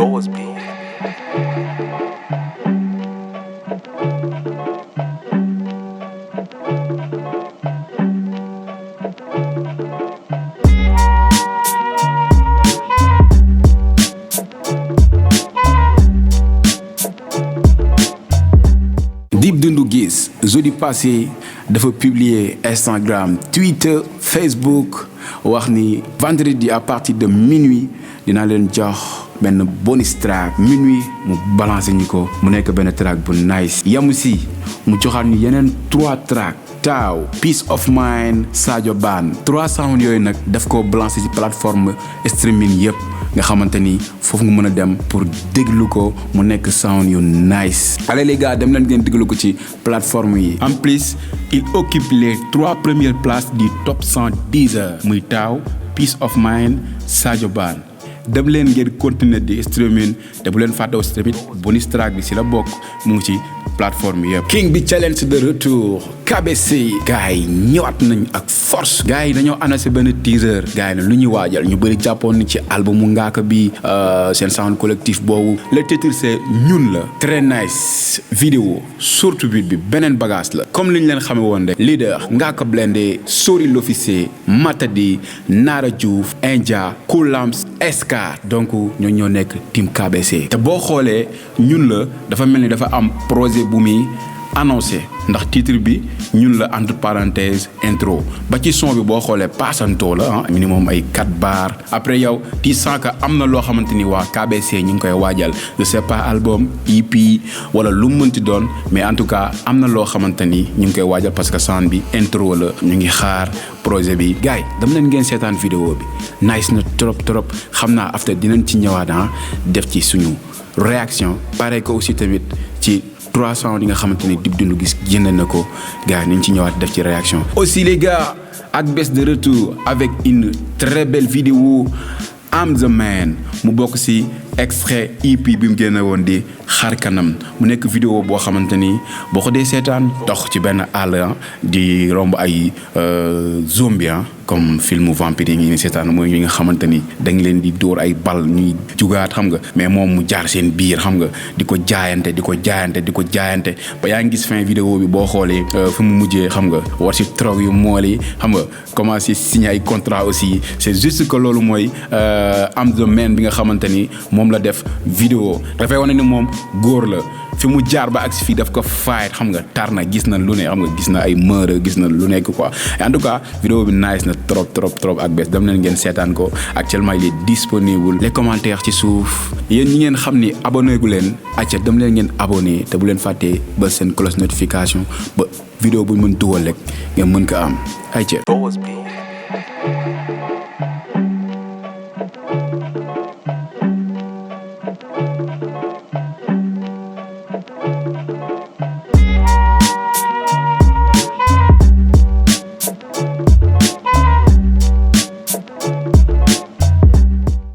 Pause beat. Dip Doundou Guiss jeudi passé dafa publier Instagram, Twitter, Facebook wax ni vendredi à partir de minuit dina leen jox benn bonus track minuit mu balancer ñu ko mu nekk benn track bu nice yamu si mu joxaat ñu yeneen 3 track Taaw Peace of Mind Sadio Bane 3 sound yooyu nag daf ko balancer ci plateforme streaming yëpp nga xamante ni foofu nga mën a dem pour déglu ko mu nekk sound yu nice. Allez les gars dem leen ngeen déglu ko ci plateforme yi. En plus il occupe les 3 premières places du top 100 Deezer muy Taaw Peace of Mind Sadio Bane. dem leen ngeen continuer di streaming te bu leen fàtte aussi tamit bonus track bi si la bokk mu ngi ci plateforme yëpp. King bi challenge de retour KBC gars yi ñëwaat nañ ak force. gars yi dañoo annoncé benn teaser. gars yi ne lu ñuy waajal ñu bëri jàppoon ni ci albumu Ngaaka bi seen sound collectif boobu. le titre c'est ñun la. très nice vidéo surtout bi beneen bagage la. comme li ñu leen xamee woon rek. leader Ngaaka Blindé Sori l'officier Matadi Nara Diouf India Koulams Escar donc ñoo nekk team KBC. te boo xoolee ñun la dafa mel ni dafa am projet bu muy annoncé ndax titre bi ñun la entre parenthèse intro ba ci son bi boo xoolee passanto la minimum ay 4 bars après yow tu sens que am na loo xamante ni waa KBC ñu ngi koy waajal je sais pas album EP wala lu mu mënti doon mais en tout cas am na loo xamante ni ñu ngi koy waajal parce que son bi intro la ñu ngi xaar projet bi. gars yi dama leen ngeen seetaan vidéo bi nice na trop xam naa after dinañ ci ñëwaat def ci suñu réaction pareil que aussi tamit ci 300 yi nga xamante ni Dip Doundou Guiss jënd na ko gars nañ ci ñëwaat def ci réaction. aussi les gars ak bés de retour avec une très belle vidéo I'm the man mu bokk ci extrait EP bi mu génne woon di xar kanam mu nekk vidéo boo xamante ni boo ko dee seetaan dox ci benn àll di romb ay zombie comme film vampire yi ngi seetaan mooy ñi nga xamante ni dañ leen di dóor ay bal ñuy jugaat xam nga mais moom mu jaar seen biir xam nga di ko jaayante ba yaa ngi gis fin vidéo bi boo xoolee fu mu mujjee xam nga war si drogue yu mool yi xam nga commencé signer ay contrat aussi c'est juste que loolu mooy am the man bi nga xamante ni moom la def vidéo dafay wane ni moom góor la fi mu jaar ba ak si fii daf ko fight xam nga tar na gis na lu ne xam nga gis na ay meurtre gis na lu nekk quoi et en tout cas vidéo bi nice na trop ak bés dem leen ngeen seetaan ko actuellement il est disponible les commentaires ci suuf yéen ñi ngeen xam ni abonné gu leen acca dem leen ngeen abonné te bu leen fàttee ba seen cloche notification ba vidéo bu ñu mën dugal rek ngeen mën ko am acca. Pause beat.